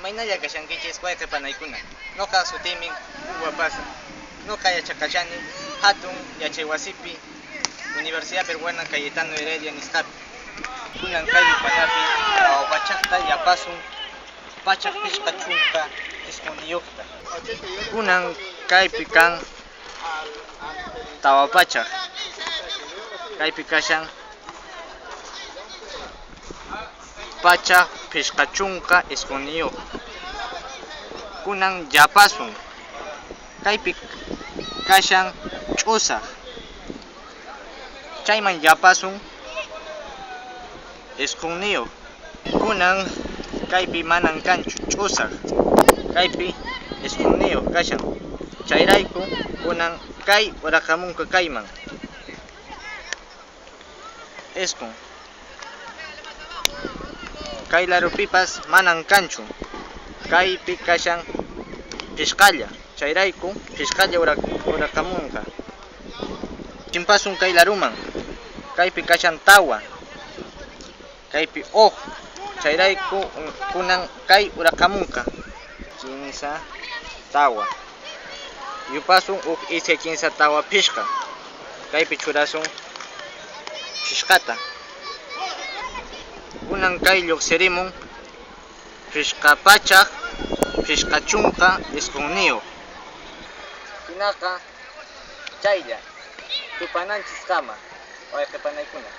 Imaynalla kashankichis wayqe panaykuna. Noqa sutiymi Hugo Apaza. Noqa yachaqashani hatun yachaywasipi Universidad Peruana Cayetano Heredia nisqapi. Kunan kay yupanapi 400ta yapasun 159. Kunan kaypi kan 400. Kaypi kashan 159. Kunan yapasun. Kaypi kashan ch'usaq. Chayman yapasun 9. Kunan kaypi manan kanchu ch'usaq. Kaypi 9 kashan. Chayrayku kunan kay uraqamunqa kayman. 9. Kay larupipas manan kanchu. Kaypi kashan phisqalla. Chayrayku phisqalla uraqamunqa. Chimpasun kay laruman. Kaypi kashan 4. Kaypi 1. Chayrayku kunan kay uraqamunqa. 3 4. Yupasun 1 2 3 4 5. Kaypi churasun phisqata. Kunan kay lluqsirimun 559. Hinaqa chaylla tupananchiskama wayqe panaykuna.